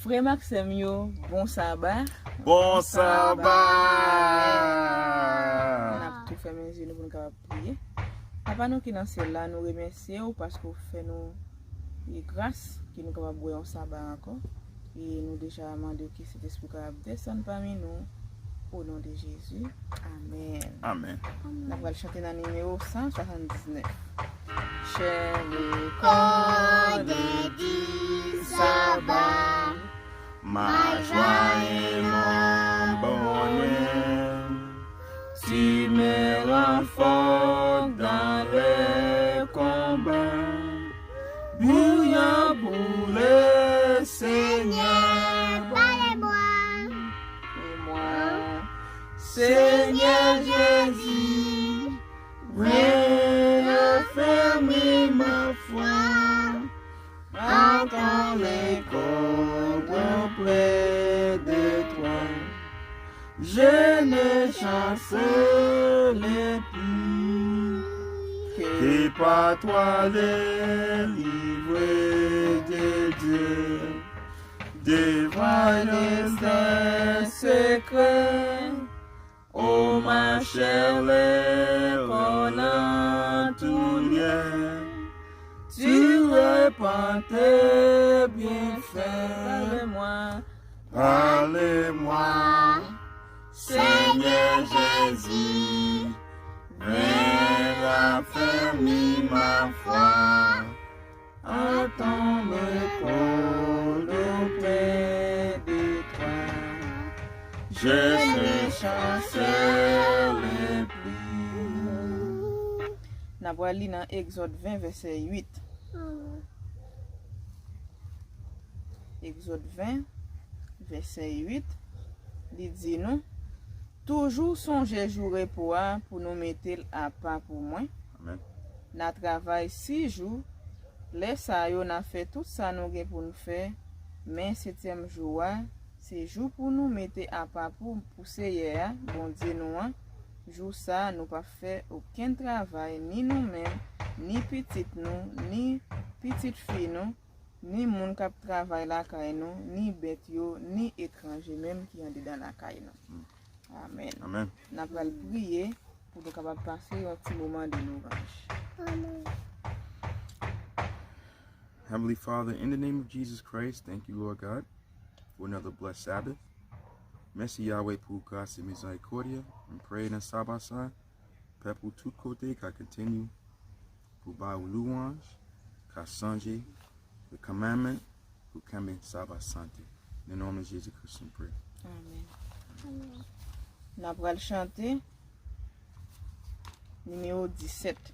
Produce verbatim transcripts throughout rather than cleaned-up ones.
Frè m ak sè m yo, bon saba. Bon saba! N ap tou fèmen zye nou pou nou kapab priye. Papa nou ki nan syèl la, nou remèsye w paske w fè nou e gras ke nou kapab wè yon saba ankò. E nou deja mande w ke Sentespri w kapab desann pami nou, o non de Jezi. Amèn. Amèn. N ap pral chante nan nimewo san swasanndiznèf. Chè le kòdè di saba, ma jwa e mon bonè. Tu me renforces dans les combats. Brillant pour le Seigneur. Parlez-moi. Et moi, Seigneur Jésus, viens raffermir ma foi. Entends les cordes auprès de toi. Je ne chancerai plus. Que par toi délivré de Dieu, devant les secrets. Ô ma chair, le corps, l'âme, tout lien, tu répands tes bienfaits. Parlez-moi. Parlez-moi, Seigneur Jésus, viens raffermir ma foi. Entends mes cordes auprès de toi. Je ne chancerai plus. N ap pral li nan Egzòd ven, vèsè uit. Egzòd ven, vèsè uit, li di nou, toujou sonje jou repo a pou nou mete l apa pou mwen. Amèn. N a travay sis jou, lè sa yo n a fè tout sa nou gen pou n fè, men setyèm jou a, se jou pou nou mete apa pou, pou Seyè a, Bondye nou an. Jou sa a, nou p ap fè okenn travay, ni nou menm, ni pitit nou, ni pitit fi nou, ni moun k ap travay lakay nou, ni bèt yo, ni etranje menm ki andedan lakay nou. Mm. Amèn. Amèn. N ap pral priye pou nou kapab pase yon ti moman de louwanj. Amèn. Heavenly Father, in the name of Jesus Christ, thank you, Lord God, for another blessed Sabbath. Mèsi, Yahweh, pou gras e mizerikòd. M pray nan saba sa, pèp ou tout kote ka continue pou ba ou louwanj, ka sonje the commandment pou kenbe saba sante. Nan non de Jezi Kris, m pray. Amèn. N ap pral chante nimewo disèt.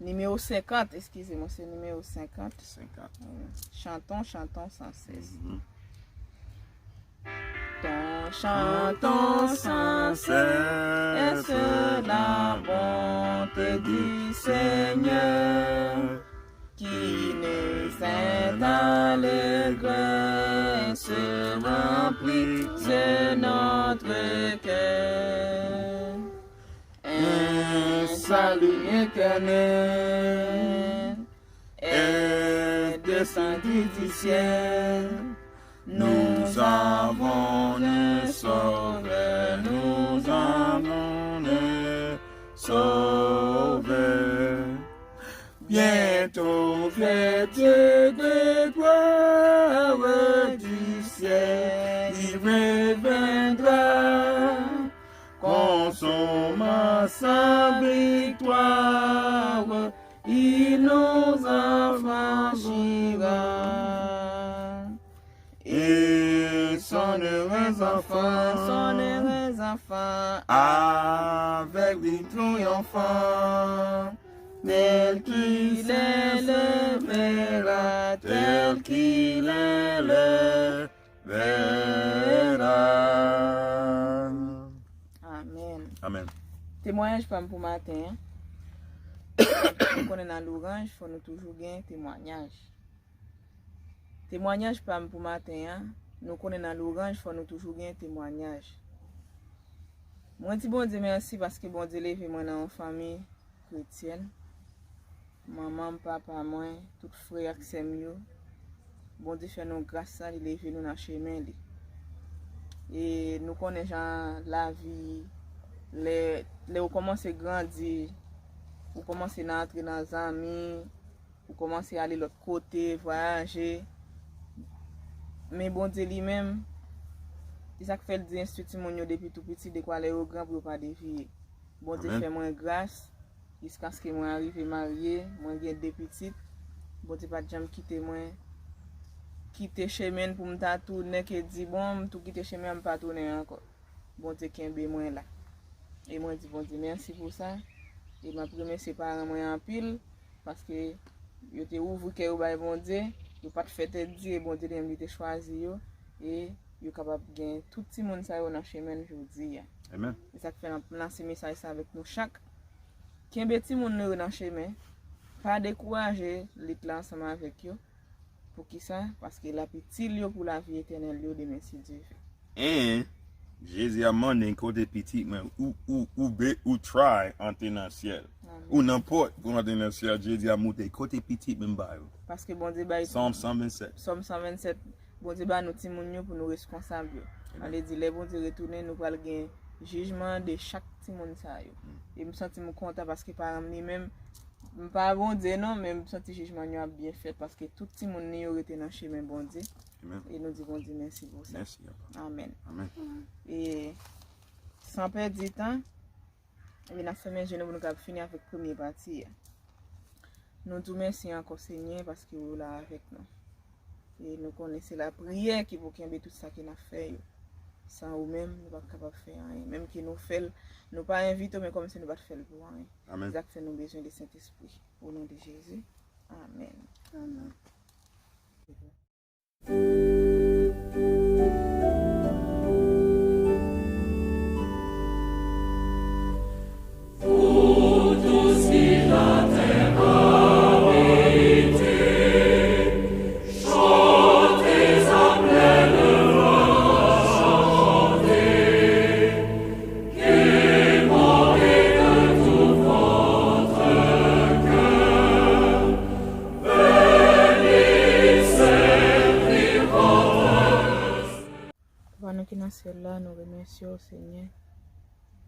Nimewo senkant, eskize mwen, se nimewo senkant. Senkant. Wi. Chantons, chantons sans cesse. Mhm. Chantons, chantons sans cesse la bonté du Seigneur, qui nous aide à l'allégresse remplir de notre cœur. Un salut éternel est descendu du ciel. Nous avons un sauveur, nous avons un sauveur. Bientôt, vers Dieu de gloire du ciel, il reviendra, consomma sa victoire, il nous affranchira. Et son heureux enfant, son heureux enfant, avec lui triomphant, tel qu'il est le verra, tel qu'il est le verra. Amèn. Amèn. Temwayaj pa m pou maten an. Nou konnen nan louwanj, fò nou toujou gen temwayaj. Temwayaj pa m pou maten an, nou konnen nan louwanj, fò nou toujou gen temwayaj. Mwen di Bondye mèsi paske Bondye leve mwen nan yon fanmi kretyèn. Manman m, papa mwen, tout frè ak sè m yo, Bondye fè nou gras la, li leve nou nan chemen li. E nou konnen jan lavi, lè, lè ou kòmanse grandi, ou kòmanse nan antre nan zanmi, ou kòmanse ale lòt kote, vwayaje. Men Bondye li menm, se sa k fè l di enstwi timoun yo depi tou piti, dekwa lè yo gran pou yo pa deviye. Bondye Amèn. Fè mwen gras, jiskaske mwen arive marye, mwen gen de pitit. Bondye pa t janm kite mwen kite chemen pou m ta tounen, ke di, bon, m tou kite chemen an, m pa tounen ankò. Bondye kenbe mwen la. E mwen di Bondye mèsi pou sa. E m ap remèsye paran mwen anpil, paske yo te ouvri kè yo bay Bondye, yo pa t fè tèt di, e Bondye li menm li te chwazi yo, e yo kapab gen tout timoun sa yo nan chemen n jodi a. Amèn. E sa k fè n ap lanse mesaj sa avèk nou chak. Kenbe timoun nou yo nan chemen. Pa dekouraje lit la ansanm avèk yo. Poukisa? Paske l ap itil yo pou lavi etènèl yo demen si Dye vle. And Jezi ap mande kote pitit mwen, ou, ou, ou be, ou try antre nan syèl. Amèn. Ou nan pòt pou antre nan syèl. Jezi ap montre kote pitit mwen ba yo. Paske Bondye bay Sòm san vennsèt. Sòm san vennsèt, Bondye ba nou timoun yo pou nou reskonsab yo. Amèn. Sa vle di, lè Bondye retounen, nou pral gen jijman de chak timoun sa yo. Mm. E m santi m kontan paske paran m li menm, m pa Bondye non, men m santi jijman yo ap byen fèt paske tout timoun li yo rete nan chemen Bondye. Amèn. E nou di Bondye mèsi pou sa. Mèsi, papa. Amèn. Amèn. E san pèdi tan, ebyen, n ap fèmen je nou pou nou kapab fini avèk premye pati a. Nou di w mèsi ankò, Senyè, paske w la avèk nou. E nou konnen se lapriyè ki pou kenbe tout sa ke n ap fè yo. San ou menm, nou p ap kapab fè anyen. Menm ke nou fè l, nou pa envite w, men kòmsi nou pa t fè l pou anyen. Amèn. Se sa k fè nou bezwen de Sentespri. O non de Jezi. Amèn. Amèn. Papa nou ki nan syèl la, nou remèsye w, Senyè,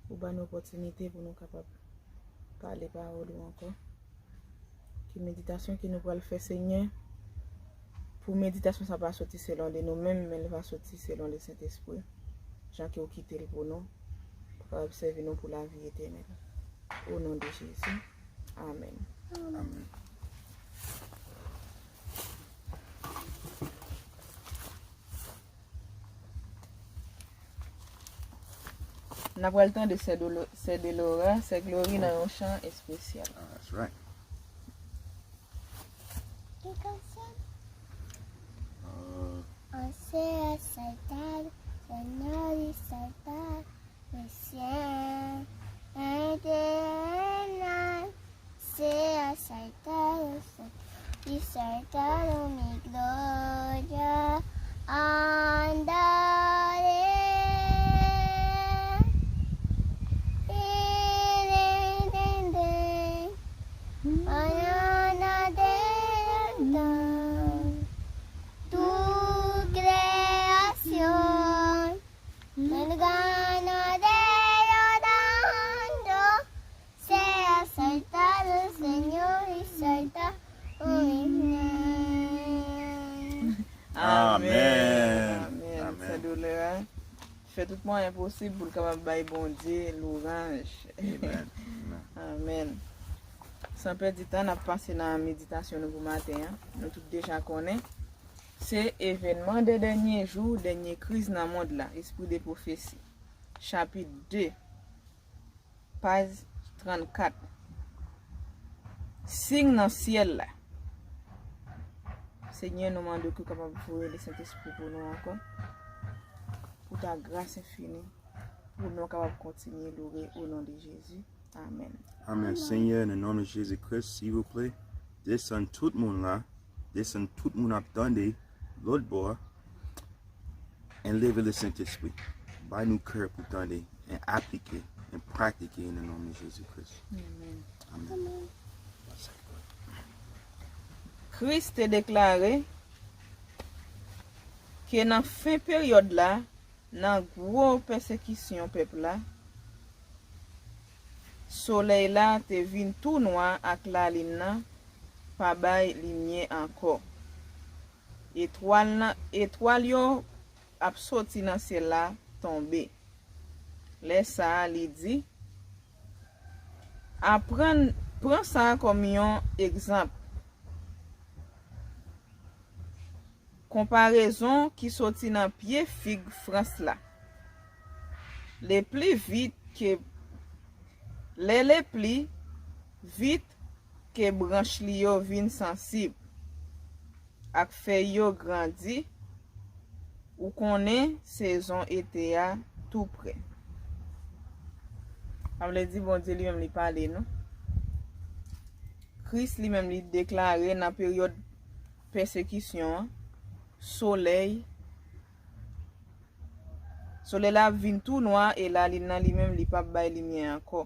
pou ba nou opòtinite pou nou kapab pale pawòl ou ankò. Ki meditasyon ke nou pral fè, Senyè, pou meditasyon sa pa soti selon de nou menm, men li va soti selon Lesentespri, jan ke w kite l pou nou, pou kapab sèvi nou pou lavi etènèl. O non de Jezi. Amèn. Amèn. N ap pral tande sè Dolo-, sè Delora, sè Glory nan yon chan espesyal. Ah, that's right. Ki kansyèl? Ah. An se saltado, Señor y saltado, recién eterna, sea saltado, y saltado mi gloria. Andaré. Mañana de verdad, tu creación, el ganadero dando, sea saltado, Señor, y salta. Amèn. Amèn. Amèn. Amèn. Sè Dolora fè tout mwayen posib pou l kapab bay Bondye lwanj. Amèn. Amèn. Amèn. San pèdi tan, n ap pase nan meditasyon nou pou maten an. Nou tout deja konnen. Se evènman de dènye jou, dènye kriz nan mond la, espri de pwofesi. Chapit de, paj trannkat. Siy nan syèl la. Senyè, nou mande w ke w kapab voye Lesentespri pou nou ankò. Pou ta gras enfini. Pou nou kapab kontinye loure o non de Jezi. Amèn. Amèn. Senyè, nan non de Jezi Kris, silvouplè, desann tout moun la, desann tout moun ap tande lòt bò a, and leve Lesentespri. Bay nou kè pou tande. and appliquer and practiquer in the name of Jesus Christ. Amen. Amen. Kris te deklare ke nan fen peryòd la, nan gwo pèsekisyon pèp la, solèy la te vin tou nwa ak lalin nan pa bay limyè ankò. Etwal nan, etwal yo ap soti nan syèl la tonbe. Lè sa a, li di, aprann, pran sa a kòm yon egzanp. Konparezon ki soti nan pye fig Frans la. Lepli vit ke, lè lepli vit ke branch li yo vin sansib ak fèy yo grandi, ou konnen sezon ete a tou prè. Sa vle di Bondye li menm li pale nou. Kris li menm li deklare nan peryòd pèsekisyon an, solèy, solèy la ap vin tou nwa e lalin nan li menm li p ap bay limyè ankò.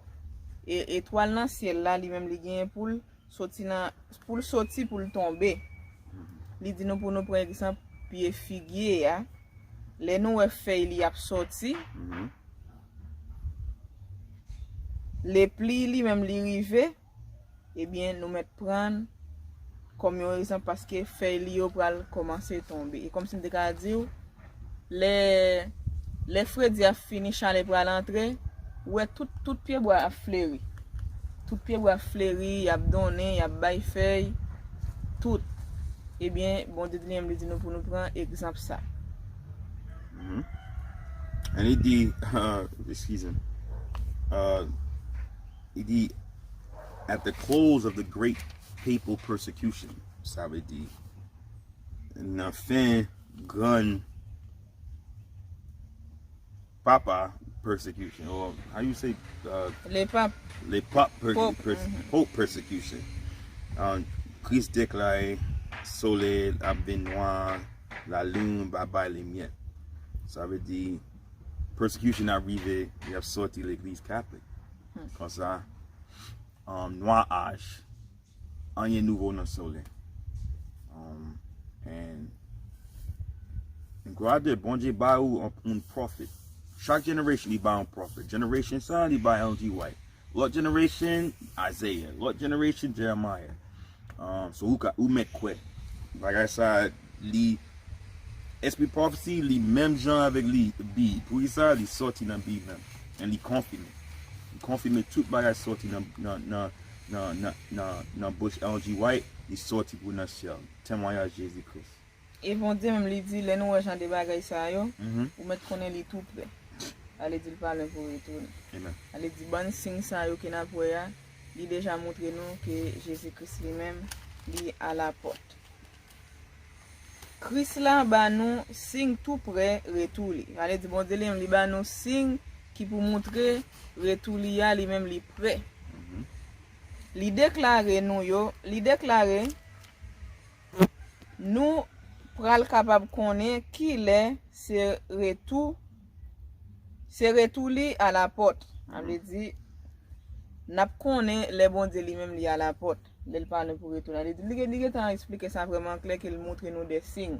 E etwal nan syèl la li menm li genyen pou l soti nan, pou l soti pou l tonbe. Li di nou pou nou pran egzanp pye figye a. Lè nou wè fèy li ap soti, lepli li menm li rive, ebyen nou mèt pran kòm yon egzanp paske fèy li yo pral kòmanse tonbe. E kòmsi m te ka di w, lè, lè fredi a fini, chalè pral antre, ou wè tout, tout pyebwa ap fleri. Tout pyebwa ap fleri, y ap donnen, y ap bay fèy, tout. Ebyen, Bondye li menm li di nou pou nou pran egzanp sa. And li di, uh, excuse me, uh, li di, at the close of the great papal persecution, sa vle di, nan fen gran papa persecution, or how you say, uh, Le pap. Le pap perse- Pope. Perse- Pope persecution. Um, Kris deklare solèy ap vin nwa, lalin pa bay limyè. Sa vle di persecution ap rive, y ap soti legliz Katolik. Konsa, um, nwaj, anyen nouvo nan solèy. Um, and glwa a Dye, Bondye ba ou yon, yon prophet. Chak generation li ba yon prophet. Generation sa li ba Ellen G. White. Lòt generation Isaiah. Lòt generation Jeremiah. Um, so ou ka, ou mèt kwè bagay sa li espri prophecy li menm jan avèk li Bib. Poukisa li soti nan Bib menm? And li konfime. Li konfime tout bagay soti nan nan nan nan nan nan bouch Ellen G. White, li soti pou nan syèl. Temwayaj Jezi Kris. E Bondye menm li di lè nou wè jan de bagay sa yo, ou mèt konnen li tou prè. Ale di l pa lwen pou retounen. Amen. Ale di bann siy sa yo ke n ap wè a, li deja montre nou ke Jezi Kris li menm li alapòt. Kris la ba nou siy tou prè retou li. Ale di Bondye li menm li ba nou siy ki pou montre retou li a li menm li prè. Li deklare nou yo, li deklare nou pral kapab konnen kilè se retou se retou li alapòt. Sa vle di n ap konnen lè Bondye li menm li alapòt, lè l pa lwen pou retounen. Li di li gen li gentan eksplike sa vrèman klè ke l montre nou de siy.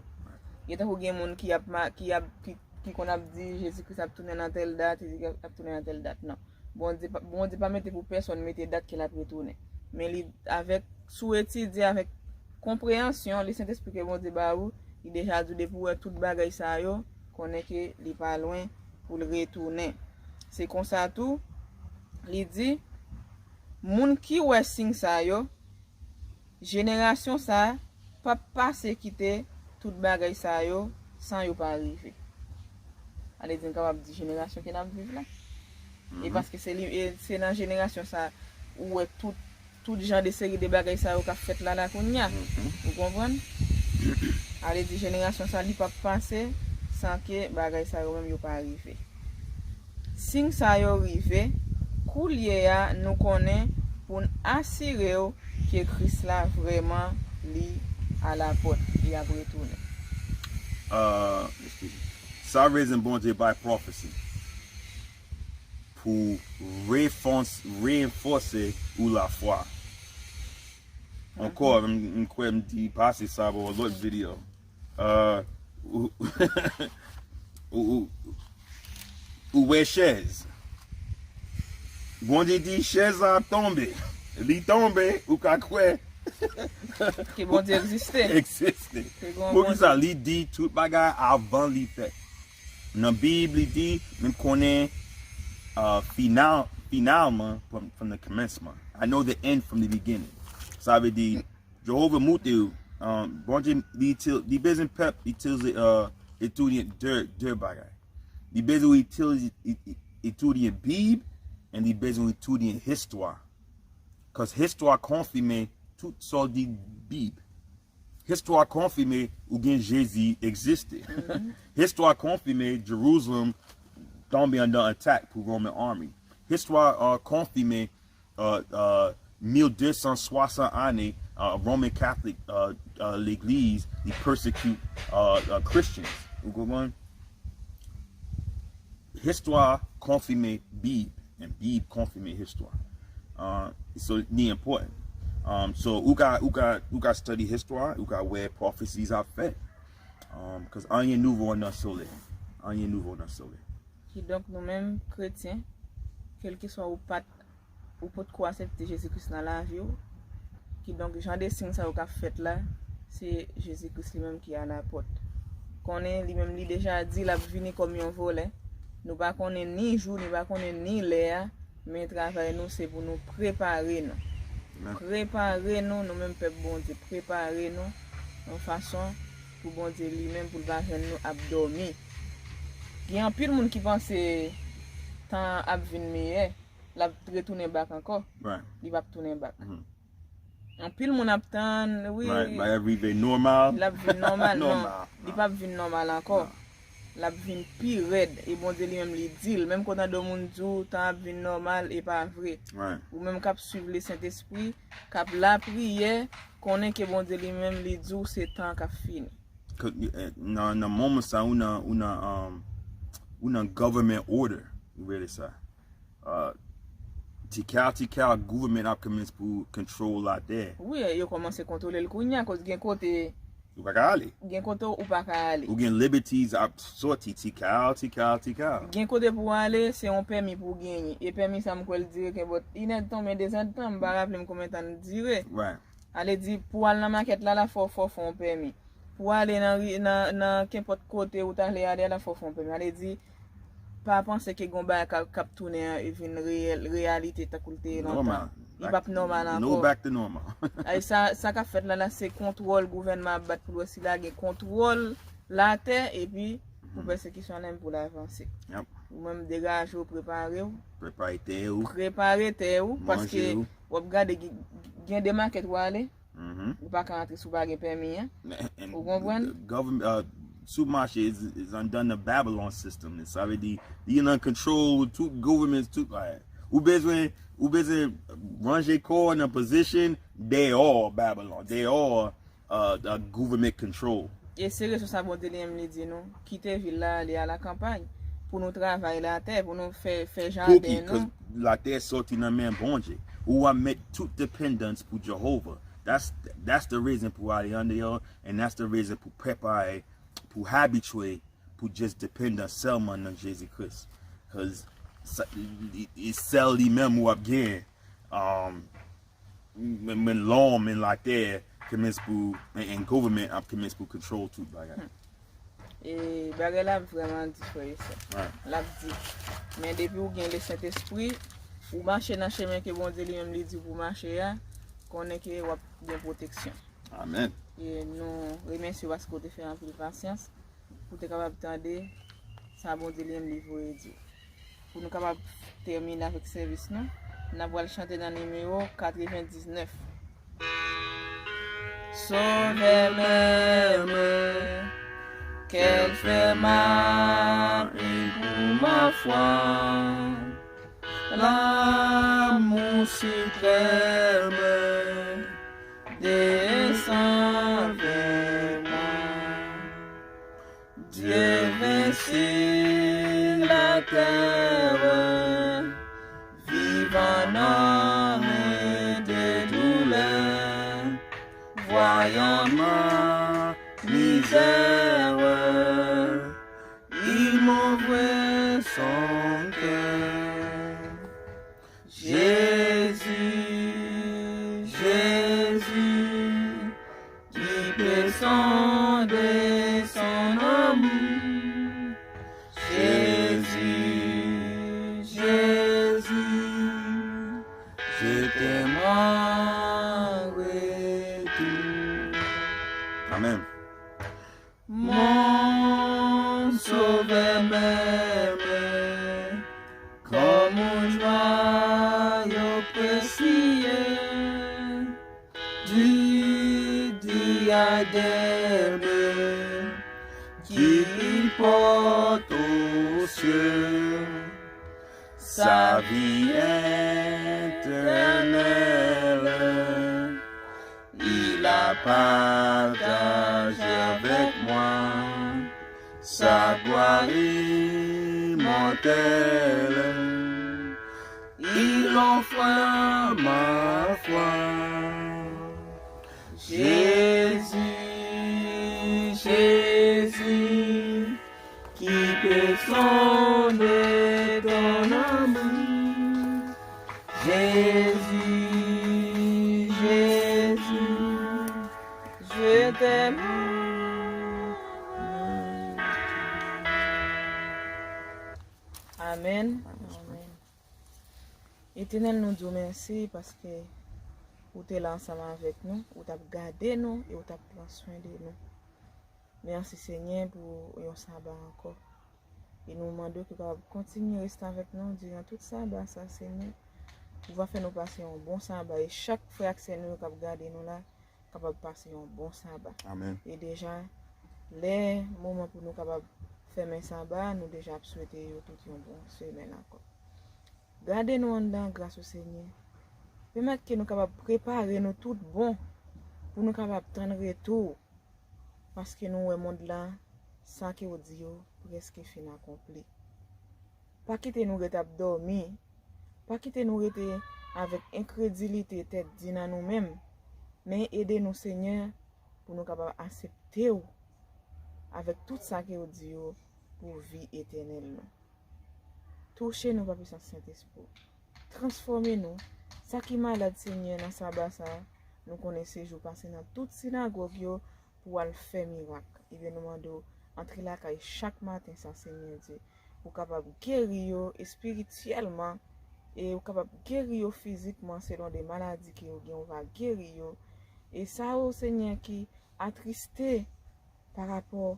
Gen tankou gen moun ki ap ma- ki ap ki, ki konn ap di Jezi Kris ap tounen nan tèl dat, Jezi Kris ap tounen nan tèl dat. Non. Bondye pa, Bondye pa mete pou pèsonn mete dat ke l ap retounen. Men li avèk si w etidye avèk konpreyansyon li Sentespri ke Bondye ba ou, li deja di w depi w wè tout bagay sa yo, konnen ke li pa lwen pou l retounen. Se konsa tou, li di, moun ki wè siy sa yo, jenerasyon sa p ap pase kite tout bagay sa yo san yo pa rive. Ale di n kapab di jenerasyon ke n ap viv la. E paske se li e se nan jenerasyon sa ou wè tout tout jan de seri de bagay sa yo k ap fèt la la kounye a. Ou konprann? Ale di jenerasyon sa li p ap pase san ke bagay sa yo menm yo pa rive. Siy sa yo rive, koulye a nou konnen pou n asire w ke Kris la vrèman li alapòt, li ap retounen. Uh, excuse me. Sa rezon Bondye bay pwofesi. pou refons- renfòse ou lafwa. Ankò, m, m kwè m di pase sa bò lòt videyo. Uh, ou, ou, ou, ou wè chèz. Bondye di chèz la ap tonbe. Li tonbe, ou ka kwè. Ke Bondye egziste. Egziste. Ke gen yon Poukisa Bondye. Li di tout bagay avan li fèt? Nan Bib, li di, men konnen uh, final, finalman, from, from the commencement. I know the end from the beginning. Sa vle di, Jewova montre, um, Bondye, li, itil- li bezwen pèp, itilize, uh, etidye de, de bagay. Li bezwen itilize, i- i- etidye Bib, and li bezwen etidye histwa. Cause histwa konfime tout sa w di Bib. Histwa konfime ou gen Jezi egziste. Histwa konfime Jerusalem tonbe andan atak pou Roman Army. Histwa uh, konfime uh, uh, mil de san swasant ane uh, Roman Catholic uh, uh, legliz li persecute uh, uh, Christians. Ou konprann? Histwa konfime Bib, and Bib konfime histwa. Uh, so, li enpòtan. Um, so, ou ka, ou ka, ou ka study histwa, ou ka wè prophecies ap fèt. Um, cause anyen nouvo nan solèy. Anyen nouvo nan solèy. Kidonk, nou menm kretyen, kèlkeswa ou pa t, ou potko aksepte Jezi Kris nan lavi w, kidonk, jan de siy sa yo k ap fèt la, se Jezi Kris li menm ki alanpòt. Konnen li menm li deja di l ap vini kòm yon vòlè. Nou pa konnen ni jou, nou pa konnen ni lè a, men travay nou se pou nou prepare nou. Amen. Prepare nou, nou menm pèp Bondye, prepare nou yon fason pou Bondye li menm pou l pa jwenn nou ap dòmi. Gen anpil moun ki panse tan ap vin meyè, l ap retounen back ankò. Right. Li p ap tounen back. Mhm. Anpil moun ap tann, wi. Right. Bagay rive nòmal. L ap vin nòmal, non. Nòmal. Li p ap vin nòmal ankò. Non. L ap vin pi rèd. E Bondye li menm li di l. Menm kote yon moun di w tan ap vin nòmal, e pa vre. Right. Ou menm k ap swiv Lesentespri, k ap lapriyè, konnen ke Bondye li menm li di w se tan k ap fini. Ke- eh, nan, nan moman sa, ou nan, ou nan, um, ou nan government order, ou rele sa. Uh, ti ka, ti ka, government ap kòmanse pou control latè. Wi, yo kòmanse kontwole l kounye a, koz gen kote, Ou pa ka ale. gen kote ou pa ka ale. Ou gen liberties ap soti, ti ka, ti ka, ti ka. Gen kote pou w ale, se yon pèmi pou w genyen. E pèmi sa m kwè l dire kenpòt inèdtan oubyen dezèdtan, m pa raple m konbyen tan l dire. Right. Ale di, pou w al nan makèt la, la fò, fò w fè yon pèmi. Pou w ale nan, ri- nan, nan kenpòt kote ou ta vle ale a, la fò w fè yon pèmi. Ale di, pa panse ke gon bagay k ap- k ap tounen an e vin reyèl, reyalite tankou l te ye lontan. Normal. Li p ap nòmal No ankò. Back to normal. Ay, sa, sa k ap fèt la, la se kontwòl gouvènman ap bat pou l wè si l a gen kontwòl latè, epi pou pèsekisyon an menm pou l avanse. Yep. Ou menm degaje w, prepare w, Prepare tè ou. prepare tè ou, Manje paske ou. W ap gade gen, gen de makèt w ale, Mhm. ou pa ka antre si w pa gen pèmi an. And Ou konprann? Government, uh, supermarket is, is under the Babylon system. Sa vle di, li nan control tout government, tout, like, ou bezwen, ou bezwen ranje kò nan position, they all Babylon, they all uh, uh, government control. E se rezon sa Bondye li menm li di nou, kite vil la, ale a la campagne, pou nou travay latè, pou nou fè, fè Pouki? jaden nou. Cause latè soti nan men Bondye. Ou a met tout dependans pou Jewova. That's, that's the reason pou ale andeyò, and that's the reason pou prepare, pou habitye, pou just depend on sèlman nan Jezi Kris. Cause sa- li- li- sèl li menm ou ap gen, um, men, men lòm, men latè, kòmanse pou, and, and government ap kòmanse pou control tout bagay. E bagay la ap vrèman di, frè e sè. Right. L ap di. Men depi ou gen Lesentespri, ou mache nan chemen ke Bondye li menm li di pou mache a, konnen ke w ap gen pwoteksyon. Amen. E nou remèsye w paske w te fè anpil pasyans pou w te kapab tande sa Bondye li menm li voye di w. Pou nou kapab tèmine avèk sèvis nou, n ap pral chante nan nimewo katrevendiznèf. Sauveur m'aime, qu'elle fait ma et pour ma foi. L'amour suprême descend vers moi. Dieu vint sur la terre Pendant mes douleurs, voyant ma misère, il m'ouvre son cœur. Jésus, Jésus, qui peut sonder son amour. Jésus, Jésus, je t'aime en retour. Amen. Mon Sauveur m'aime comme un joyau précieux du diadème qu'il porte aux cieux. Sa vie éternelle, il a partagé avec moi sa gloire immortelle. Il offre ma foi. Jésus, Jésus, qui peut sonder ton amour. Jésus, Jésus, je t'aime. Amen. Amen. Etènèl, nou di w mèsi paske ou te la ansanm avèk nou, ou t ap gade nou e ou t ap pran swen de nou. Mèsi, Senyè, pou yon saba ankò. E nou mande w ke w kapab kontinye rete avèk nou diran tout saba sa, Senyè. Ou va fè nou pase yon bon saba. E chak frè ak sè nou yo k ap gade nou la, kapab pase yon bon saba. Amen. E deja, lè moman pou nou kapab fèmen saba, nou deja ap swete yo tout yon bon semèn ankò. Gade nou anndan gras ou, Senyè. Pèmèt ke nou kapab prepare nou tout bon pou nou kapab tann retou w. Paske nou wè mond la, sa ke w di yo prèske fin akonpli. Pa kite nou ret ap dòmi. Pa kite nou rete avèk enkredilite, tèt di nan nou menm. Men ede nou, Senyè, pou nou kapab aksepte w avèk tout sa ke w di yo pou vi etènèl nou. Touche nou pa pisans Sentespri w. Transfòme nou. Sa ki malad, Senyè, nan saba sa a, nou konnen se jou pase nan tout sinagòg yo pou w al fè mirak. Ebyen, nou mande w antre lakay chak maten sa, Senyè Dye, pou w kapab geri yo espirityèlman, e ou kapab geri yo fizikman selon de maladi ke yo gen, ou va geri yo. E sa yo, Senyè, ki atriste pa rapò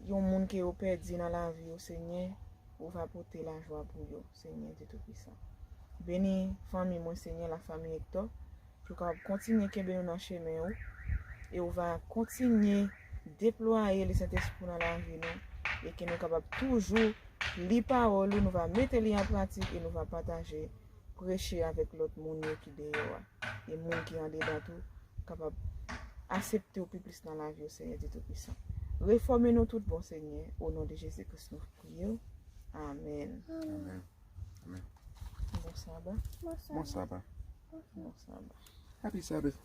yon moun ke yo pèdi nan lavi yo, Senyè, ou va pote lajwa pou yo, Senyè Dye Toupisan. Beni fanmi mwen, Senyè, lafanmi Hector, pou w kapab kontinye kenbe nou nan chemen ou, e ou va kontinye deplwaye Lesentespri w nan lavi nou, e ke nou kapab toujou li pawòl ou, nou va mete li an pratik e nou va pataje, preche avèk lòt moun yo ki deyò a, e moun ki andedan tou kapab aksepte w pi plis nan lavi yo, Senyè Dye Toupisan. Refòme nou tout bon, Senyè, o non de Jezi Kris nou priye w. Amèn. Amen. Amen. Bon saba. Bon saba. Bon saba. Happy Sabbath.